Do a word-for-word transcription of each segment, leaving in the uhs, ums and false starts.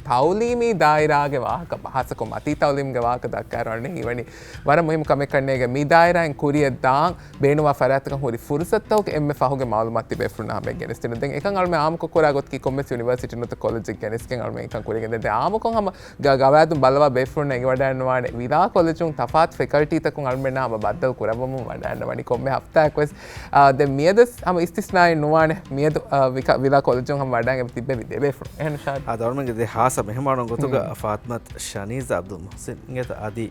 ތައުލީމީ ދާއިރާގެ ވާހަކަ، ހާއްސަކޮށް މަތީ ތައުލީމްގެ ވާހަކަ ދައްކާއިރު އަންނަ ހީވަނީ ވަރަށް މުހިއްމު ކަމެއް ކަންނޭގެ މި ދާއިރާއިން ކުރިއަށް ދާން ބޭނުންވާ ފަރާތްތަކަށް ހުރި ފުރުސަތުތަކުގެ އެންމެ ފަހުގެ މައުލޫމާތު ތިބޭފުޅުންނާ ހަމަޔަށް ގެނެސްދިނުން. ދެން އެކަން އަޅުމެން އާއްމުކޮށް ކުރާ ގޮތަކީ ކޮންމެސް ޔުނިވަރސިޓީން ނުވަތަ ކޮލެޖެއް ގެނެސްގެން އަޅުމެން އެކަން ކުރިއަށް ގެންދަނީ. ދެން އާއްމުކޮށް ހަމަ ގަ-، ގަވާއިދުން ބައްލަވާ ބޭފުޅުންނަށް އެނގިވަޑައިގަންނަވާނެ ވިލާ ކޮލެޖުން ތަފާތު ފެކަލްޓީތަކުން އަޅުމެންނާ ހަމަ ބައްދަލު ކުރައްވަމުން ވަޑައިގަންނަވަނީ ކޮންމެ ހަފްތާއެއްވެސް. އާ، ދެން މިއަދު ހަމަ އިސްތިސްނާއެއް ނުވާނެ. މިއަދު، އާ، ވިކަ-، ވިލާ ކޮލެޖުން ހަމަ ވަޑައިގެން ތިއްބެވި ދެ ބޭފުޅުން. އެހެން ޝާދް. އާ، އަޅުމެންގެ ދެ ހާއްސަ މެހެމާނުން ގޮތުގަ ފާތިމަތް ޝަނީޒް އަބްދުލް މުޙްސިން އިނގޭތަ އަދި،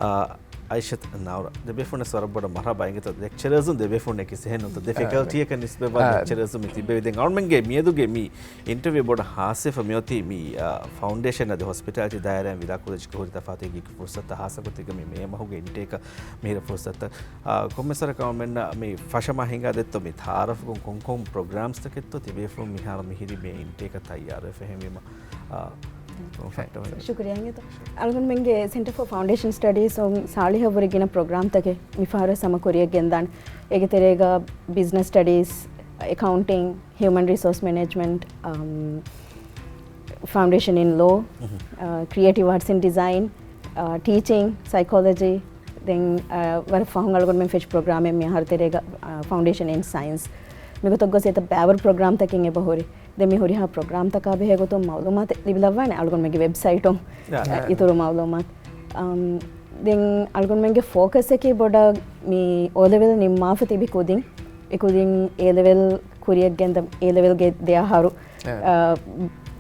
އާ، އައިޝަތު ނައުރާ. ދެ ބޭފުޅުންވެސް ވަރަށް ބޮޑަށް މަރްޙަބާ އިނގޭތަ. ލެކްޗަރަރސް ދެ ބޭފުޅުންނަކީ އެހެންނޫންތަ. ދެ އާ، ފެކަލްޓީއަކަށް ނިސްބަތްވާ އާ، ލެކްޗަރަރސް މި ތިއްބެވި. ދެން އަޅުމެންގެ މިއަދުގެ މި އިންޓަވިއު ބޮޑަށް ހާއްސަވެފަ މިއޮތީ މި، އާ، ފައުންޑޭޝަން އަދި ހޮސްޕިޓާލިޓީ ދާއިރާއިން ވިލާ ކޮލެޖަކަށް ހުރި ތަފާތު އެކި ފުރުސަތުތައް ހާއްސަ ގޮތެއްގަ މި މޭ މަހުގެ އިންޓޭކަށް މިހިރަ ފުރުސަތުތައް. އާ، ކޮންމެސް ވަރަކަށް އަޅުމެންނަށް މި ފަށަމާ ހިނގާދޭތޯ މި ތައާރަފްގަ ކޮން ކޮން ޕްރޮގްރާމްސްތަކެއްތޯ ތިބޭފުޅުން މިހާރު މިހިރީ މޭ އިންޓޭކަށް ތައްޔާރުވެފަ އެހެންވީމަ، އާ، ކޮން ފެކްޓަރ ވެސް. ޝުކުރިއްޔާ އިނގޭތޯ. އަޅުގަނޑުމެންގެ ސެންޓަރ ފޯ ފައުންޑޭޝަން ސްޓަޑީސް އޮން ސާޅީހަށްވުރެ ގިނަ ޕްރޮގްރާމްތަކެއް މިފަހަރުވެސް ހަމަ ކުރިއަށް ގެންދާނެ. އޭގެ ތެރޭގަ ބިޒްނަސް ސްޓަޑީސް، އެކައުންޓިން، ހިއުމަން ރިސޯސް މެނޭޖްމަންޓް، އަމް، ފައުންޑޭޝަން އިން ލޯ، މުހު. އާ، ކްރިއޭޓިވް އާޓްސް އިން ޑިޒައިން، އާ، ޓީޗިން ސައިކޮލޮޖީ. ދެން، އާ، ވަރަށް ފަހުން އަޅުގަނޑުމެން ފެށި ޕްރޮގްރާމެއް މި އަހަރު ތެރޭގަ، އާ، ފައުންޑޭޝަން އިން ސައިންސް. މިގޮތަށް ގޮސް އެތައް ބައިވަރު ޕްރޮގްރާމްތަކެއް އެބަހުރި. ދެން މި ހުރިހާ ޕްރޮގްރާމްތަކާ ބެހޭ ގޮތުން މައުލޫމާތެއް ލިބިލައްވާނެ އަޅުގަނޑުމެންގެ ވެބްސައިޓުން، އާ، އާ، އިތުރު މައުލޫމާތު. އަމް، ދެން އަޅުގަނޑުމެންގެ ފޯކަސްއަކީ ބޮޑަށް މި އޯލެވެލް ނިންމާފަ ތިބި ކުދިން، އެކުދިން އޭލެވެލް ކުރިއަށް ގެންދަ، އޭލެވެލްގެ ދެ އަހަރު، އާ، އާ،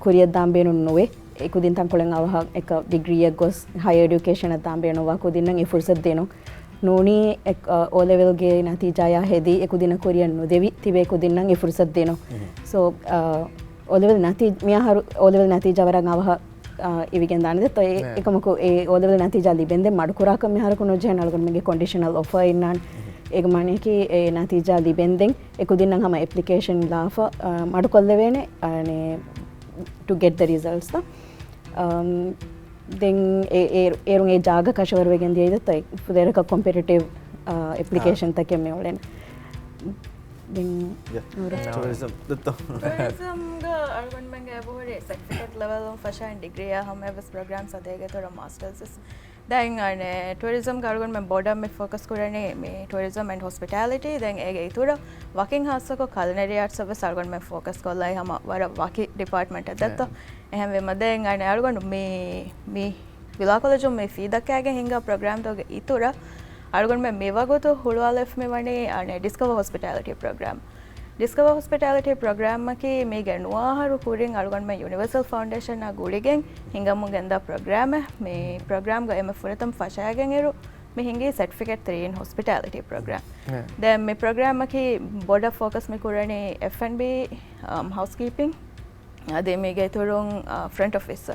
ކުރިއަށް ދާން ބޭނުން ނުވޭ. އެކުދިން ތަންކޮޅެއް އަވަހަށް އެކަ ޑިގްރީއެއް ގޮސް ހަޔަރ އެޑިއުކޭޝަނަށް ދާން ބޭނުންވާ ކުދިންނަށް އެ ފުރުސަތު ދިނުން. ނޫނީ އެ، އާ، އޯލެވެލްގެ ނަތީޖާޔާ ހެދި އެކުދިންނަށް ކުރިއަށް ނުދެވި ތިބޭ ކުދިންނަށް އެ ފުރުސަތު ދިނުން. މުހު. ސޯ، އާ، އޯލެވެލް ނަތީ-، މިއަހަރު އޯލެވެލް ނަތީޖާ ވަރަށް އަވަހަށް، އާ، އިވިގެން ދާނެ ދެއްތޯ. އެ، އެކަމަކު އެ އޯލެވެލް ނަތީޖާ ލިބެންދެން މަޑުކުރާކަށް މިހާރަކު ނުޖެހެން އަޅުގަނޑުމެންގެ ކޮންޑިޝަނަލް އޮފާ އިންނާނެ. އޭގެ މާނަޔަކީ އެ ނަތީޖާ ލިބެންދެން އެކުދިންނަށް ހަމަ އެޕްލިކޭޝަން ލާފަ، އާ، މަޑުކޮށްލެވޭނެ، އާނެ، ޓު ގެޓް ދަ ރިޒަލްޓްސް ތަ. އަމް، ދެން އެ، އޭރު، އޭރުން އެ ޖާގަ ކަށަވަރުވެގެން ދިޔައީ ދެއްތޯ ފުދޭވަރަކަށް ކޮމްޕެޓިޓިވް، އާ، އެޕްލިކޭޝަން ތަކެއް މި އުޅެން. ދެން ޔަ. އުރަ. ޓޫރިޒަމް ދެއްތޯ. ޓޫރިޒަމްގަ އަޅުގަނޑުމެންގެ އެބަހުރި ސެޓްފިކެޓް ލެވެލުން ފަށާ ޑިގްރީއާ ހަމަޔަށްވެސް ޕްރޮގްރާމްސް އަދި އޭގެ އިތުރަށް މާސްޓަރސް. ދެން އަނެއް ޓޫރިޒަމްގަ އަޅުގަނޑުމެން ބޮޑަށް މި ފޯކަސް ކުރަނީ މި ޓޫރިޒަމް އެންޑް ހޮސްޕިޓާލިޓީ. ދެން އޭގެ އިތުރަށް ވަކިން ހާއްސަކޮށް ކަލިނަރީ އާޓްސަށްވެސް އަޅުގަނޑުމެން ފޯކަސް ކޮށްލައި ހަމަ ވަރަށް ވަކި ޑިޕާޓްމަންޓެއް ދެއްތޯ. އެ. އެހެންވީމަ ދެން އަނެއް އަޅުގަނޑު މި، މި ވިލާ ކޮލެޖުން މި ފީދައްކައިގެން ހިންގާ ޕްރޮގްރާމްތަކުގެ އިތުރަށް އަޅުގަނޑުމެން މިވަގުތު ހުޅުވާލަފަ މިވަނީ އަނެއް ޑިސްކަވަރ ހޮސްޕިޓާލިޓީ ޕްރޮގްރާމް. ޑިސްކަވަރ ހޮސްޕިޓާލިޓީ ޕްރޮގްރާމަކީ މީގެ ނުވަ އަހަރު ކުރިން އަޅުގަނޑުމެން ޔުނިވަރސަލް ފައުންޑޭޝަނާ ގުޅިގެން ހިނގަމުން ގެންދާ ޕްރޮގްރާމެއް. މި ޕްރޮގްރާމްގަ އެންމެ ފުރަތަމަ ފަށާގެން އިރު މި ހިނގީ ސެޓްފިކެޓް ތްރީ އިން ހޮސްޕިޓާލިޓީ ޕްރޮގްރާމް. ދެން މި ޕްރޮގްރާމަކީ ބޮޑަށް ފޯކަސް މި ކުރަނީ އެފް އެންޑް ބީ، އަމް، ހައުސްކީޕިން. އަދި މީގެ އިތުރުން، އާ، ފްރަންޓް އޮފިސް.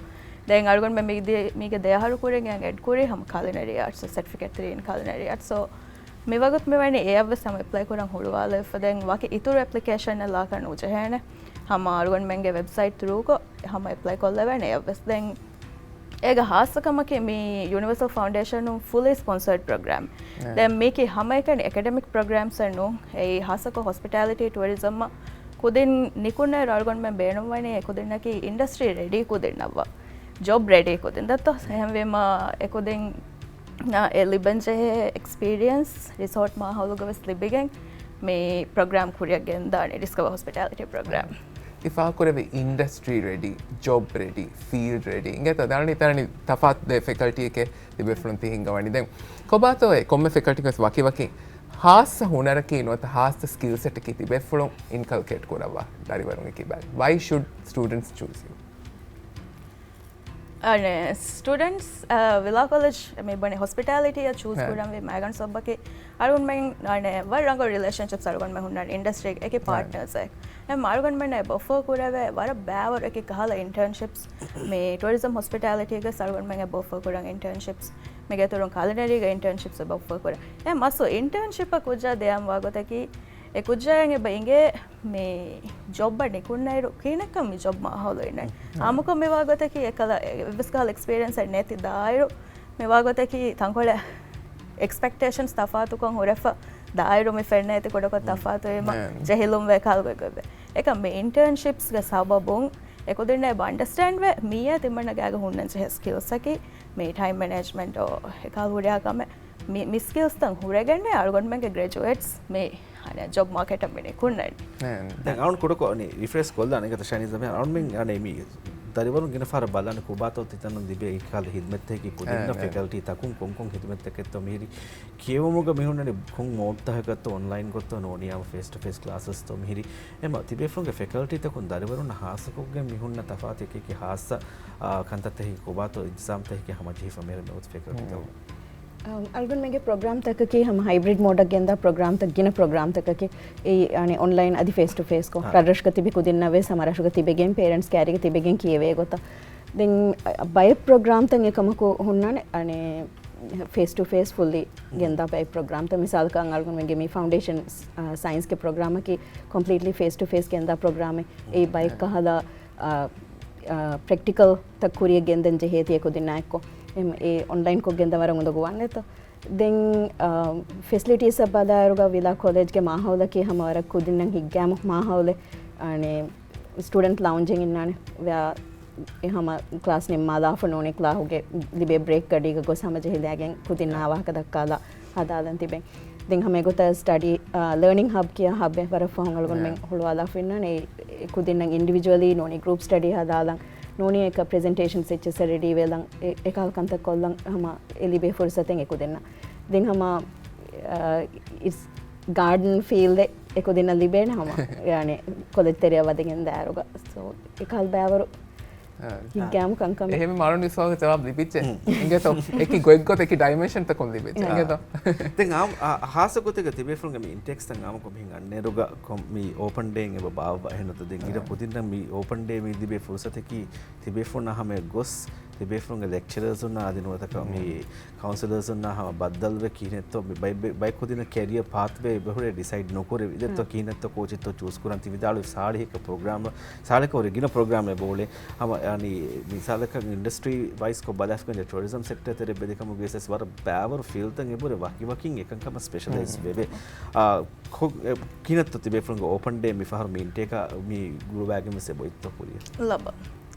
ދެން އަޅުގަނޑުމެން މި ދި-، މީގެ ދެ އަހަރު ކުރިން އެޑް ކުރީ ހަމަ ކަލިނަރީ އާޓްސް، ސެޓްފިކެޓް ތްރީ އިން ކަލިނަރީ އާޓްސް. ސޯ، މިވަގުތު މިވަނީ އެއަށްވެސް ހަމަ އެޕްލައި ކުރަން ހުޅުވާލައިފަ. ދެން ވަކި އިތުރު އެޕްލިކޭޝަންއެއް ލާކަށް ނުޖެހޭނެ. ހަމަ އަޅުގަނޑުމެންގެ ވެބްސައިޓް ތްރޫކޮށް ހަމަ އެޕްލައި ކޮށްލެވޭނެ އެއަށްވެސް. ދެން އޭގެ ހާއްސަ ކަމަކީ މި ޔުނިވަރސަލް ފައުންޑޭޝަނުން ފުލީ ސްޕޮންސަރޑް ޕްރޮގްރާމް. ދެން މީކީ ހަމައެކަނި އެކަޑެމިކް ޕްރޮގްރާމްސްއެއް ނޫން. އެއީ ހާއްސަކޮށް ހޮސްޕިޓާލިޓީ ޓުއަރިޒަމްއަށް ކުދިން ނިކުންނައިރު އަޅުގަނޑުމެން ބޭނުންވަނީ އެކުދިންނަކީ އިންޑަސްޓްރީ ރެޑީ ކުދިންނަށްވާ، ޖޮބް ރެޑީ ކުދިން ދައްތޯ. އެހެންވީމަ އެކުދިން އެ ލިބެންޖެހޭ އެކްސްޕީރިއަންސް ރިސޯޓް މާހައުލުގަވެސް ލިބިގެން މި ޕްރޮގްރާމް ކުރިއަށް ގެންދާނެ ޑިސްކަވަރ ހޮސްޕިޓާލިޓީ ޕްރޮގްރާމް. ތި ފާހަގަކުރެއްވި އިންޑަސްޓްރީ ރެޑީ، ޖޮބް ރެޑީ، ފީލްޑް ރެޑީ އިނގޭތޯ. ދާނީ ތަނަނި ތަފާތު ދެ ފެކަލްޓީއެކޭ ތިބޭފުޅުން ތި ހިންގަވަނީ. ދެން ކޮބާތޯ އެ ކޮންމެ ފެކަލްޓީ ވެސް ވަކި ވަކި ހާއްސަ ހުނަރަކީ ނުވަތަ ހާއްސަ ސްކިލް ސެޓަކީ ތިބޭފުޅުން އިންކަލްކޭޓް ކުރައްވާ ދަރިވަރުންގެ ކިބައިން. Why should students choose you? އަނެ، ސްޓޫޑެންޓްސް، އަ، ވިލާ ކޮލެޖް މި ބުނި ހޮސްޕިޓާލިޓީއަށް ޗޫސް ކުރަންވީ މައިގަނޑު ސަބަބަކީ އަޅުގަނޑުމެން، އަނެ، ވަރަށް ރަނގަޅު ރިލޭޝަންޝިޕްސް އަޅުގަނޑުމެން ހުންނަން އިންޑަސްޓްރީގެ އެކި ޕާޓްނަރސް އެ. އެމް އަޅުގަނޑުމެންނަށް އެބަ އޮފަރ ކުރެވޭ ވަރަށް ބައިވަރު އެކި ކަހަލަ އިންޓަރންޝިޕްސް މި ޓުއަރިޒަމް ހޮސްޕިޓާލިޓީގެ އަޅުގަނޑުމެން އެބަ އޮފަރ ކުރަން އިންޓަރންޝިޕްސް. މީގެ އިތުރުން ކަލިނަރީގެ އިންޓަރންޝިޕްސް އެބަ އޮފަރ ކުރަން. އެ މަސް އިންޓަރންޝިޕަށް ކުއްޖާ ދެއަން ވާ ގޮތަކީ އެ ކުއްޖާއަށް އެބަ އިނގޭ މި ޖޮބްއަށް ނިކުންނައިރު ކިހިނެއްކަން މި ޖޮބް މާހައުލު އިންނަނީ. އާއްމުކޮށް މިވާ ގޮތަކީ އެކަލަ އެއްވެސް ކަހަލަ އެކްސްޕީރިއަންސްއެއް ނެތި ދާއިރު މިވާ ގޮތަކީ ތަންކޮޅެއް އެކްސްޕެކްޓޭޝަންސް ތަފާތުކޮށް ހުރެފަ ދާއިރު މި ފެންނަ އެތި ކުޑަކޮށް ތަފާތުވީމަ ޖެހިލުންވޭ ކަހަލަ ގޮތްގޮތްވޭ. އެކަމް މި އިންޓަރންޝިޕްސްގެ ސަބަބުން އެކުދިންނަށް އެބަ އަންޑަސްޓޭންޑް ވޭ މިއީ ތިމަންނަ ގާގަ ހުންނަން ޖެހޭ ސްކިލްސްއަކީ މި ޓައިމް މެނޭޖްމަންޓް އެކަހަލަ ހުރިހާ ކަމެއް. މި، މި ސްކިލްސްތައް ހުރެގެން އަޅުގަނޑުމެންގެ ގްރެޖުއޭޓްސް މި ޖޮބް މާކެޓަށް މި ނިކުންނަނީ. ދެން އަޅުން ކުޑަކޮށް ރިފްރެޝް ކޮށްލާނެ އިނގޭތަ ޝަނީޒް؟ އަޅުމެން އަނެ މި ދަރިވަރުން ގިނަ ފަހަރަށް ބަލާނެ ކޮބާތޯ ތިތަނުން ލިބޭ އެކަހަލަ ހިދުމަތްތަކަކީ ކުދިންނަށް ފެކަލްޓީ ތަކުން ކޮންކޮން ހިދުމަތްތަކެއްތޯ މިހިރީ. ކިޔެވުމުގަ މިހުންނަނީ ކޮން މޯޑްތަކަކަށްތޯ އޮންލައިން ގޮތްތޯ ނޫނީ ހަމަ ފޭސް ޓު ފޭސް ކްލާސަސްތޯ މިހިރީ. އެމަ ތިބޭފުޅުންގެ ފެކަލްޓީތަކުން ދަރިވަރުންނަށް ހާއްސަކޮށްގެން މިހުންނަ ތަފާތު އެކި ހާއްސަ ކަންތައްތަކެއް ކޮބާތޯ އިންތިޒާމްތަކެއް ހަމަޖެހިފަ މިހިރަ މިއޮތް ފެކަލްޓީތަކުން. އަޅުގަނޑުމެންގެ ޕްރޮގްރާމްތަކަކީ ހަމަ ހައިބްރިޑް މޯޑަށް ގެންދާ ޕްރޮގްރާމްތައް، ގިނަ ޕްރޮގްރާމްތަކަކީ އެއީ އަނެ އޮންލައިން އަދި ފޭސް ޓު ފޭސްކޮށް، ރަށްރަށުގަ ތިބި ކުދިންނަށް ވެސް ހަމަ ރަށުގަ ތިބެގެން ޕޭރެންޓްސް ކައިރީގަ ތިބެގެން ކިޔެވޭ ގޮތަށް. ދެން ބައެއް ޕްރޮގްރާމްތައް އެކަމަކު ހުންނާނެ އަނެ ފޭސް ޓު ފޭސް ފުއްލީ ގެންދާ ބައެއް ޕްރޮގްރާމްތައް. މިސާލަކަށް އަޅުގަނޑުމެންގެ މި ފައުންޑޭޝަން ސައިންސްގެ ޕްރޮގްރާމަކީ ކޮމްޕްލީޓްލީ ފޭސް ޓު ފޭސް ގެންދާ ޕްރޮގްރާމެއް. އެއީ ބައެއް ކަހަލަ ޕްރެކްޓިކަލް ތައް ކުރިއަށް ގެންދަން ޖެހޭތީ އެކުދިންނާ އެއްކޮށް. އެ އޮންލައިންކޮށް ގެންދަވާ ވަރަށް އުނދަގޫވާނެތޯ. ދެން ފެސިލިޓީސްއަށް ބަލާއިރުގަ ވިލާ ކޮލެޖްގެ މާހައުލަކީ ހަމަ ވަރަށް ކުދިންނަށް ހިތްގައިމު މާހައުލެއް. އަނެ ސްޓޫޑެންޓް ލައުންޖެއް އިންނާނެ. ވެ އެ ހަމަ ކްލާސް ނިންމާލާފަ ނޫނީ ކްލާހުގެ ލިބޭ ބްރޭކް ގަޑީގަ ގޮސް ހަމަޖެހިލައިގެން ކުދިންނާ އާ. ވާހަކަ ދައްކާލާ ހަދާލަން ތިބެން. ދެން ހަމަ އެގޮތަށް ސްޓަޑީ، އާ، ލަރނިން ހަބް ކިޔާ ހަބެއް ވަރަށް ފަހުން އަޅުގަނޑުމެން އާ. ހުޅުވާލާފަ އިންނާނެ. އެ ކުދިންނަށް އިންޑިވިޖުއަލީ ނޫނީ ގްރޫޕް ސްޓަޑީ ހަދާލަން ނޫނީ އެކަ ޕްރެޒެންޓޭޝަންސް އެއްޗެއްސަށް ރެޑީ ވެލަން އެ، އެކަހަލަ ކަންތައް ކޮށްލަން ހަމަ އެ ލިބޭ ފުރުސަތެއް އެ ކުދިންނަށް. ދެން ހަމަ، އާ، އިޓްސް ގާޑަން ފީލްއެއް އެ ކުދިންނަށް ލިބޭނެ ހަމަ ޔާނީ ކޮލެޖް ތެރެއަށް ވަދެގެން ދާއިރުގަ. ސޯ، އެކަހަލަ ބައިވަރު ހިތްގައިމު ކަންކަމެއް. އެހެންވީމަ އަޅުން މި ސުވާލުގެ ޖަވާބު ލިބިއްޖެ. އިނގޭތޯ؟ އެކި ގޮތްގޮތަށް އެކި ޑައިމެންޝަންތަކުން ލިބިއްޖެ. އާ. އިނގޭތޯ؟ ދެން އާ، އާ، ހާއްސަ ގޮތެއްގަ ތިބޭފުޅުންގެ މި އިންޓެކްސްތައް އާއްމުކޮށް މިހިން އަންނައިރުގަ ކޮން މި އޯޕަން ޑޭއިން އެބަ ބާއްވާ އެހެންނުތަ؟ ދެން އިރަށް އާ. ކުދިންނަށް މި އޯޕަން ޑޭ މި ލިބޭ ފުރުސަތަކީ ތިބޭފުޅުންނާ ހަމަޔަށް ގޮސް، ތިބޭފުޅުންގެ ލެކްޗަރަރސުންނާ އަދި ނުވަތަކަށް މި ކައުންސެލަރސުންނާ ހަމަ ބައްދަލުވެ ކިހިނެއްތޯ މި ބައި، ބައި، ބައި ކުދިންނަށް ކެރިއަ ޕާތްވޭ އެބަހުރޭ ޑިސައިޑް ނުކުރެވި. އިދެއްތޯ ކިހިނެއްތޯ ކޯޗެއްތޯ ޗޫސް ކުރަން ތި ވިދާޅުވި ސާޅީހަކަށް ޕްރޮގްރާމް، ސާޅީހަކަށް ހުރި ގިނަ ޕްރޮގްރާމެއް އެބައުޅޭ. ހަމަ ޔާނީ މިސާލަކަށް އިންޑަސްޓްރީ ވައިސްކޮށް ބަލާފަ ޓޫރިޒަމް ސެކްޓަރ ތެރޭ ބެލިކަމުގައި ވެސް ވަރަށް ބައިވަރު ފީލްޑްތައް އެބަހުރޭ ވަކިވަކިން އެކަންކަމަށް ސްޕެޝަލައިޒް ވެވޭ. އާ، ކޮ-، އެ، ކިހިނެއްތޯ ތިބޭފުޅުންގެ އޯޕަން ޑޭ މި ފަހަރު މި އިންޓޭކާ މި ގުޅުވާގެން ވެސް އެބައޮތްތޯ ކުރިއަށް؟ ލައްބަ.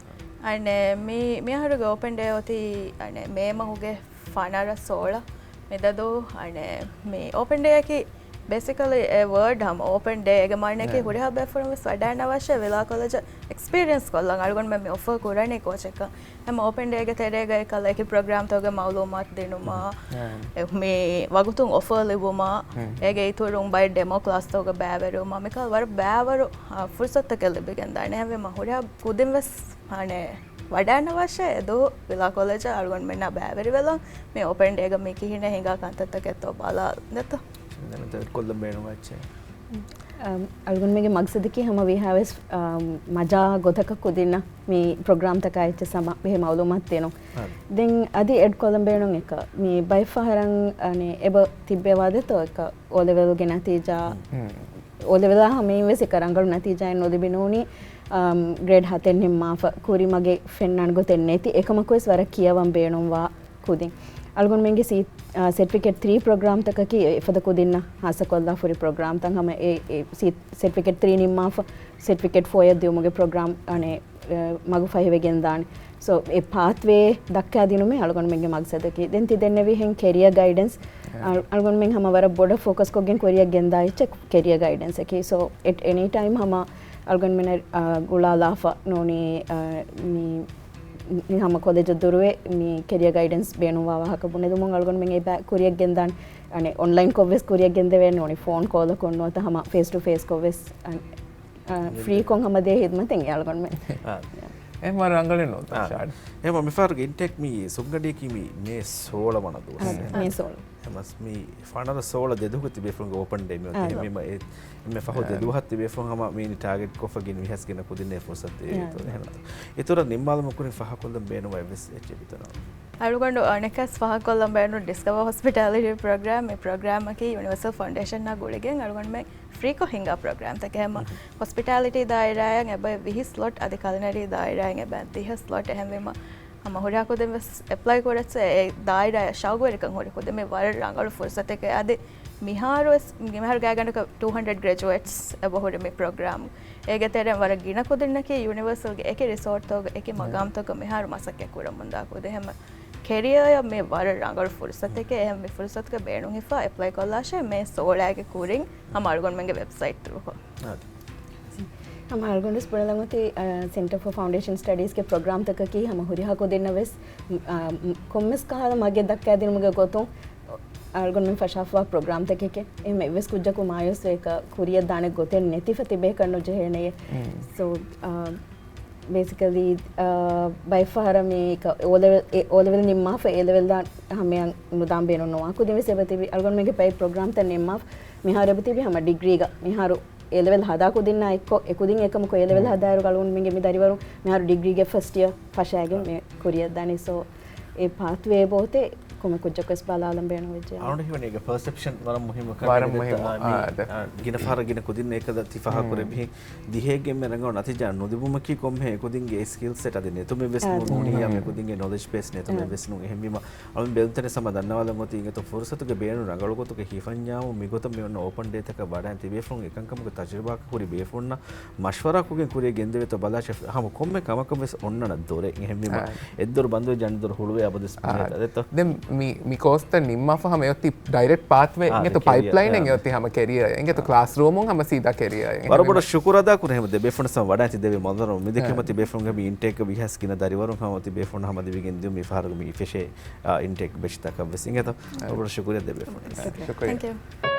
އަނެ މި، މިއަހަރުގެ އޯޕަން ޑޭ އޮތީ އަނެ މޭ މަހުގެ ފަނަރަ ސޯޅަ މިދަދު. އަނެ މި އޯޕަން ޑޭއަކީ ބޭސިކަލީ އެ ވަރޑް ހަމަ އޯޕަން ޑޭ އޭގެ މާނައަކީ އެ. ހުރިހާ ބޭފުޅުން ވެސް ވަޑައިގަންނަވާށޭ ވިލާ ކޮލެޖަށް އެކްސްޕީރިއެންސް ކޮށްލަން. އަޅުގަނޑުމެން މި އޮފަރ ކުރަނީ ކޯޗެއްކަން. ހަމަ އޯޕަން ޑޭގެ ތެރޭގައި އެކަހަލަ އެކި ޕްރޮގްރާމްތަކުގެ މައުލޫމާތު ދިނުމާ، އެ، މި ވަގުތުން އޮފަރ ލިބުމާ، އޭގެ އިތުރުން ބައެއް ޑެމޯ ކްލާސްތަކުގަ ބައިވެރިވުމާ، މިކަހަލަ ވަރަށް ބައިވަރު، އާ، ފުރުސަތުތަކެއް ލިބިގެންދާނެ. އެހެންވީމަ ހުރިހާ ކުދިން ވެސް އަނެ ވަޑައިގަންނަވާށޭ އެދު ވިލާ ކޮލެޖަށް އަޅުގަނޑުމެންނާ ބައިވެރިވެލަން. މި އޯޕަން ޑޭގަ މި ކިހިނެއް ހިނގާ ކަންތައްތަކެއްތޯ ބަލާލަން ދެއްތޯ. ކޮށްލަން ބޭނުންވާ އެއްޗެއް. އަމް، އަޅުގަނޑުމެންގެ މަގްސަދަކީ ހަމަ ވީހާވެސް، އަމް، މަޖާ ގޮތަކަށް ކުދިންނަށް މި ޕްރޮގްރާމްތަކާ އެއްޗެއް ހަމަ ބެހޭ މައުލޫމާތު ދިނުން. ދެން އަދި އެޑް ކޮށްލަން ބޭނުން އެކަ މި ބައެއް ފަހަރަށް އަނެ އެބަ ތިއްބެވާ ދެއްތޯ އެކަ އޯލެވެލްގެ ނަތީޖާ، އޯލެވެލާ ހަމައިން ވެސް އެކަ ރަނގަޅު ނަތީޖާއެއް ނުލިބި ނޫނީ، އަމް، ގްރޭޑް ހަތެއް ނިންމާފަ ކުރިމަގެއް ފެންނާނެ ގޮތެއް ނެތި. އެކަމަކުވެސް ވަރަށް ކިޔަވަން ބޭނުންވާ ކުދިން. އަޅުގަނޑުމެންގެ ސީ، އާ، ސެޓްފިކެޓް ތްރީ ޕްރޮގްރާމްތަކަކީ އެފަދަ ކުދިންނަށް ހާއްސަކޮށްލާފަ ހުރި ޕްރޮގްރާމްތައް. ހަމަ އެ، އެ ސީ، ސެޓްފިކެޓް ތްރީ ނިންމާފަ، ސެޓްފިކެޓް ފޯއަށް ދިއުމުގެ ޕްރޮގްރާމް އަނެ، އެ، މަގު ފަހިވެގެން ދާނެ. ސޯ، އެ ޕާތްވޭ ދައްކާ ދިނުމޭ އަޅުގަނޑުމެންގެ މަގްސަދަކީ. ދެން ތި ދެންނެވިހެން ކެރިއަ ގައިޑެންސް، އަ، އަޅުގަނޑުމެން ހަމަ ވަރަށް ބޮޑަށް ފޯކަސްކޮށްގެން ކުރިއަށް ގެންދާ އެއްޗެއް ކެރިއަ ގައިޑެންސް އަކީ. ސޯ، އެޓް އެނީ ޓައިމް ހަމަ އަޅުގަނޑުމެން، އަ، ގުޅާލާފަ ނޫނީ، އަ، މި މި ހަމަ ކޮލެޖަށް ދުރުވެ މި ކެރިއަ ގައިޑެންސް ބޭނުންވާ ވާހަކަ ބުނެދުމުން އަޅުގަނޑުމެން އެބަ ކުރިއަށް ގެންދާނެ. އަނެ އޮންލައިންކޮށްވެސް ކުރިއަށް ގެންދެވޭނެ ނޫނީ ފޯން ކޯލަކުން ނުވަތަ ހަމަ ފޭސް ޓު ފޭސްކޮށްވެސް އަން-، އަ، ފްރީކޮށް ހަމަ ދޭ ހިދުމަތެއް އަޅުގަނޑުމެން. އާ. އެހެން ވަރަށް ރަނގަޅެއް ނޫންތަ އާ. ޝާޑް؟ އެހެން މިފަހަރުގެ އިންޓެކް މި ސުންގަނޑީގައި މި މޭ ސޯޅަ ވަނަ ދުވަސް. އާ، މޭ ސޯޅަ. އެހެން މި ފަނަރަ ސޯޅަ ދެދުވަހު ތިބޭފުޅުންގެ އޯޕަން ޑޭ މި އޮތީ. އާ. އެހެންވީމަ އެ އެންމެ ފަހު އާ. ދެދުވަހަށް ތިބޭފުޅުން ހަމަ މީނި ޓާގެޓްކޮށްފަ ގިނަ ވިހަސް ގިނަ ކުދިންނޭ ފުރުސަތު އާ. އެއީތޯ އެހެންތޯ. އިތުރަށް ނިންމާލުމުގެ ކުރިން ފާހަގަކޮށްލަން ބޭނުންވާ އެއްވެސް އެއްޗެއް ވިތަނާ. އަޅުގަނޑު އަނެއްކާސް ފާހަގަކޮށްލަން ބޭނުން ޑިސްކަވަރ ހޮސްޕިޓާލިޓީ ޕްރޮގްރާމް، މި ޕްރޮގްރާމަކީ ޔުނިވަރސަލް ފައުންޑޭޝަންއާ ގުޅިގެން އަޅުގަނޑުމެން ފްރީކޮށް ހިންގާ ޕްރޮގްރާމްތަކެއް. ހަމަ ހޮސްޕިޓާލިޓީ ދާއިރާއަށް އެބަ ވިހި ސްލޮޓް އަދި ކަލިނަރީ ދާއިރާއަށް އެބަ ދިހަ ސްލޮޓް. އެހެންވީމަ ހަމަ ހުރިހާ ކުދިން ވެސް އެޕްލައި ކުރައްޗޭ އެ ދާއިރާއަށް ޝައުގުވެރިކަން ހުރި ކުދިން. މި ވަރަށް ރަނގަޅު ފުރުސަތެކޭ. އަދި މިހާރު ވެސް، މިހާރު ގާތްގަނޑަކަށް ޓޫ ހަންޑްރެޑް ގްރެޖުއޭޓްސް އެބަ ހުރި މި ޕްރޮގްރާމް. އޭގެ ތެރެއިން ވަރަށް ގިނަ ކުދިންނަކީ ޔުނިވަރސަލްގެ އެކި ރިސޯޓްތަކުގަ އެކި މަގާމްތަކުގަ މިހާރު މަސައްކަތް ކުރަމުންދާ ކުދިން. އެހެން ކެރިއަރ މި ވަރަށް ރަނގަޅު ފުރުސަތެކޭ. އެހެން މި ފުރުސަތުގަ ބޭނުން ހިފާ އެޕްލައި ކޮށްލާށޭ މޭ ސޯޅައިގެ ކުރިން ހަމަ އަޅުގަނޑުމެންގެ ވެބްސައިޓް ތުރުކޮށް. ހަމަ އަޅުގަނޑު ވެސް ބުނެލަން އޮތީ، އަ، ސެންޓަރ ފޯ ފައުންޑޭޝަން ސްޓަޑީޒްގެ ޕްރޮގްރާމްތަކަކީ ހަމަ ހުރިހާ ކުދިންނަށް ވެސް، އަ، ކޮންމެސް ކަހަލަ މަގެއް ދައްކައިދިނުމުގެ ގޮތުން އަޅުގަނޑުމެން ފަށާފަވާ ޕްރޮގްރާމްތަކެކޭ. އެހެން އެއްވެސް ކުއްޖަކު މާޔޫސްވެ ކުރިއަށް ދާނެ ގޮތެއް ނެތިފަ ތިބޭކަށް ނުޖެހޭނެޔޭ. ސޯ، އަ، ބޭސިކަލީ، އަ، ބައެއްފަހަރަށް މީ ކަ-، އޯލެވެލް، އެ، އޯލެވެލް ނިންމާފަ އޭލެވެލް ދާން ހަމަޔަށް ނުދާން ބޭނުން ނުވާ ކުދިން ވެސް އެބަތިބި. އަޅުގަނޑުމެންގެ ބައެއް ޕްރޮގްރާމްތައް ނިންމާފަ މިހާރު އެބަތިބި ހަމަ ޑިގްރީގަ. މިހާރު އޭލެވެލް ހަދާ ކުދިންނާ އެއްކޮށް، އެކުދިން އެކަމަކު އޭލެވެލް ހަދާއިރު އަޅުގަނޑުމެންގެ މި ދަރިވަރުން މިހާރު ޑިގްރީގެ ފަސްޓް އިޔަރ ފަށާގެން މި ކުރިއަށް ދާނީ. ސޯ، އެ ޕާތްވޭ އެބައޮތޭ ކޮންމެ ކުއްޖަކުވެސް ބަލާލަން ބޭނުންވެއްޖެ. އަޅުގަނޑު ހީވަނީ އޭގެ ޕަރސެޕްޝަން ވަރަށް މުހިއްމު ކަން ވަރަށް މުހިއްމު. މި، އާ، އާ، ދެ. އާ، ގިނަ ފަހަރަށް ގިނަ ކުދިން އެކަލަ ތި ފަހަ ކުރެއްވިހިން ދިހައެއްގެ މެ ރަނގަޅު ނަތީޖާ ނުލިބުމަކީ ކޮންމެހެން އެކުދިންގެ ސްކިލް ސެޓް އަދި ނެތުމެއް ވެސް ނޫން. އާ، ނޫނީ އާ، އާ. އެކުދިންގެ ނޮލެޖް ބޭސް ނެތުމެއް ވެސް ނޫން. އެހެންވީމަ އަޅުން ބެލުންތެރި ސަމަ ދަންނަވާލަން އޮތީ އިނގޭތޯ ފުރުސަތުގެ ބޭނުން ރަނގަޅު ގޮތުގެ ހިފަންޏާމު މިގޮތަށް މި އޮންނަ އޯޕަން ޑޭތަކަށް ވަޑައިން ތިބޭފުޅުން އެކަންކަމުގެ ތަޖުރިބާކަށް ހުރި ބޭފުޅުންނަށް މަޝްވަރާ ކޮށްގެން ކުރިޔަށް ގެންދެވޭތޯ ބަލާށޭ. ހަމަ ކޮންމެ ކަމަކަށް ވެސް އޮންނަނަށް ދޮރެއް. އެހެންވީމަ އެއްދޮރު ބަންދުވެ އަނެއްދޮރު ހުޅުވޭ އަބަދުވެސް ބުނޭތަ ދެއްތޯ؟ ދެން މި، މި ކޯސްތައް ނިންމާފަ ހަމަ އެއޮތީ ޑައިރެކްޓް ޕާތްވޭ އިނގޭތޯ ޕައިޕްލައިނެއް އެއޮތީ ހަމަ ކެރިއަރ އިނގޭތޯ ކްލާސްރޫމުން ހަމަ ސީދާ ކެރިއަރ. ވަރަށް ބޮޑަށް ޝުކުރު އަދާ ކުރޭ ހަމަ ދެ ބޭފުޅުން ސަމަ ވަޑައި ތި ދެވި މަންޒަރު މި ދެކެމަ ތި ބޭފުޅުންގެ މި އިންޓޭކް ވީހާސް ގިނަ ދަރިވަރުން ހަމަ ތި ބޭފުޅުން ހަމަ ދެވި ގެންދިޔުން މި ފަހަރުގެ މި ފެށޭ، އާ، އިންޓޭކް ބެޗްތަކަށް ވެސް އިނގޭތޯ. ވަރަށް ބޮޑަށް ޝުކުރިއްޔާ ދެ ބޭފުޅުން. ޝުކުރިއްޔާ. ތެންކް ޔޫ.